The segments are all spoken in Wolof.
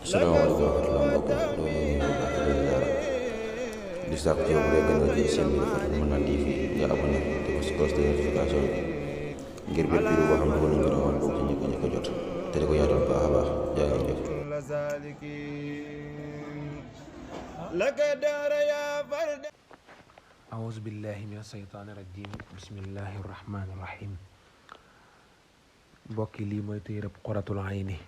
salaamaaleykum wa rahmatulah mbokk yi ñoo ngi leen di nuyu di sàkku ci yow bu dee gën nga jël seen biir Fatoumata TV nga abonné te ko si cloche de notification bi ngir bépp vidéo boo xam ne nañ ko doon bokk ci ñëpp a jot te di ko yaatal baax a baax jaa ngeen jëf. أعوذ بالله من الشيطان الرجيم بسم الله الرحمن الرحيم mbokk yi lii mooy téereb Qurratul Ayni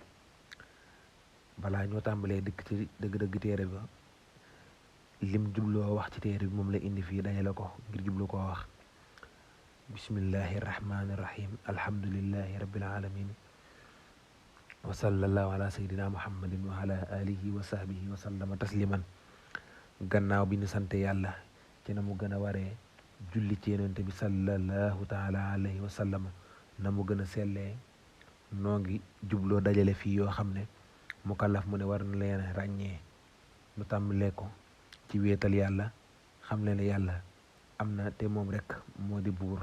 balaa ñoo tàmbalee dikk ci dëgg-dëgg téere ba lim jubloo wax ci téere bi moom la indi fii dajale ko ngir jublu koo wax bismillahi rahmani rahim alhamdulillahi rabbil alamin wa sallallahu ala sayyidina muhammadin wa ala alihi wa sahbihi wa sallama tasliman gannaaw bi ñu sante yàlla ci na mu gën a waree julli ci yonent bi sallallahu taala alayhi wa sallam na mu gën a sellee noo ngi jubloo dajale fii yoo xam ne mukallaf mu ne war na leen ràññee nu tàmbalee ko ci wéetal yàlla xam le ne yàlla am na te moom rek moo di buur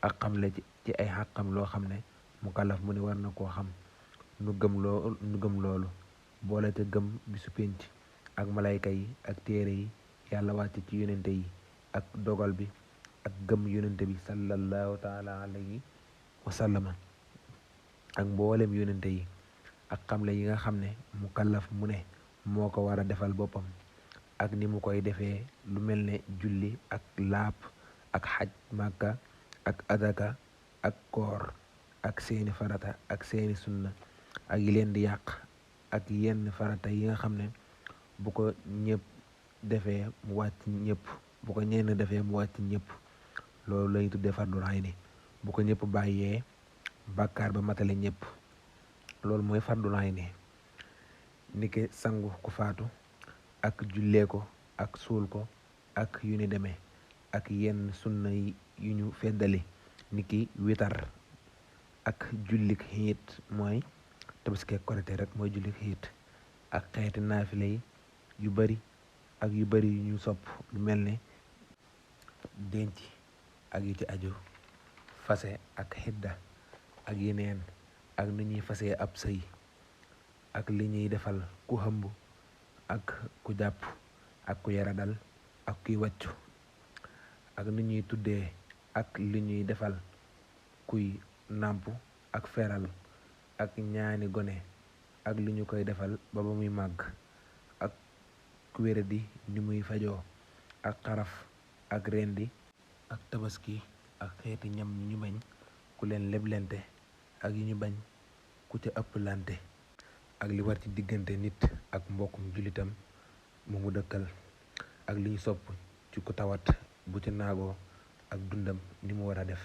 ak xam le ci ay xàqam loo xam ne mukallaf mu ne war na koo xam nu gëm loolu boole te gëm bisu pénc ak malayka yi ak téere yi yàlla wàcc ci yonente yi ak dogal bi ak gëm yonente bi sallallahu taala alayhi wa sallama ak mboolem yonente yi ak xamle yi nga xam ne mukallaf mu ne moo ko war a defal boppam ak ni mu koy defee lu mel ne julli ak laap ak xaj màkka ak adaka ak koor ak seeni farata ak seeni sunna ak yi leen di yàq ak yenn farata yi nga xam ne bu ko ñëpp defee mu wàcc ñëpp bu ko ñenn defee mu wàcc ñëpp loolu lañu tuddee fardul ayni bu ko ñëpp bàyyee bàkkaar ba matale ñëpp loolu mooy fardul ayni niki sangu ku faatu ak jullee ko ak suul ko ak yu ni demee ak yenn sunna yu ñu feddali niki witar ak jullik xiit mooy tabaski korite rek mooy jullik xiit ak xeeti naafile yi yu bari ak yu bari yu ñu sopp lu mel ne denc ak yu ci aju fase ak xidda ak yeneen ak ni ñuy fasee ab sëy ak li ñuy defal ku hëmb ak ku jàpp ak ku yaradal ak kuy wàccu ak ni ñuy tuddee ak li ñuy defal kuy nàmp ak feral ak ñaani gone ak li ñu koy defal ba muy màgg ak ku wéradi ni muy fajoo ak xaraf ak rendi ak tabaski ak xeeti ñam ñu bañ ku leen leblente ak yi ñu bañ ku ca ëpplante ak li war ci diggante nit ak mbokkum jullitam mu dëkkal ak li ñu sopp ci ku tawat bu ci naagoo ak dundam ni mu war a def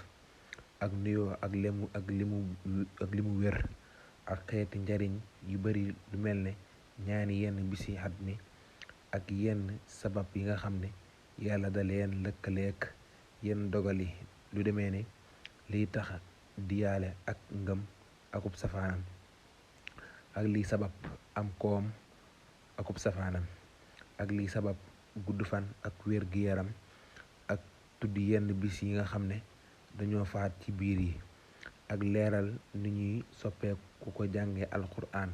ak nuyoo ak li mu wér ak xeeti njariñ yu bari lu mel ne ñaani yenn bisi at mi ak yenn sabab yi nga xam ne yàlla da leen lëkkaleek yenn dogal yi lu demee ne liy tax diyaale ak ngëm akub safaanam ak liy sabab am koom akub safaanam ak liy sabab gudd fan ak wér gi yaram ak tudd yenn bis yi nga xam ne dañoo faat ci biir yi ak leeral ni ñuy soppeeku ko jànge alquran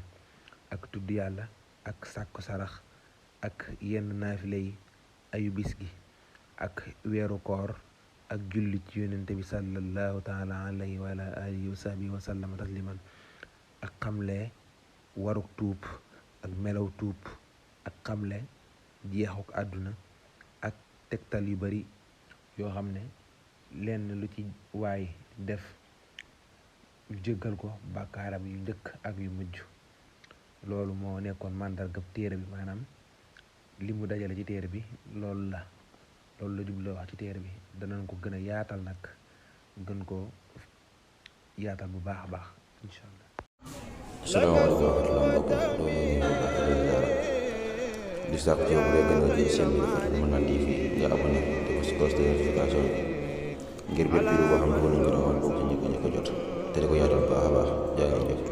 ak tudd yàlla ak sàkku sarax ak yenn naafile yi ayu bis gi ak weeru koor ak julli ci yonente bi sallallahu taala alayhi wa ala alihi wa sahbihi wa sallama tasliman ak xamle waruk tuub ak melaw tuub ak xamle jeexuk àdduna ak tegtal yu bari yoo xam ne lenn lu ci waay def ñu jéggal ko bàkkaaram yu njëkk ak yu mujj loolu moo nekkoon màndargab téere bi maanaam li mu dajale ci téere bi loolu la jubloo wax ci téere bi danañ ko gën a yaatal nag gën ko yaatal bu baax a baax incha allah. salaamaaleykum wa rahmatulah mbokk yi ñoo ngi leen di nuyu di sàkku ci yow bu dee gën nga jël seen biir Fatoumata TV nga abonné te ko si cloche de notification bi ngir bépp vidéo boo xam ne nañ ko doon bokk ci ñëpp a jot te di ko yaatal baax a baax jaa ngeen jëf.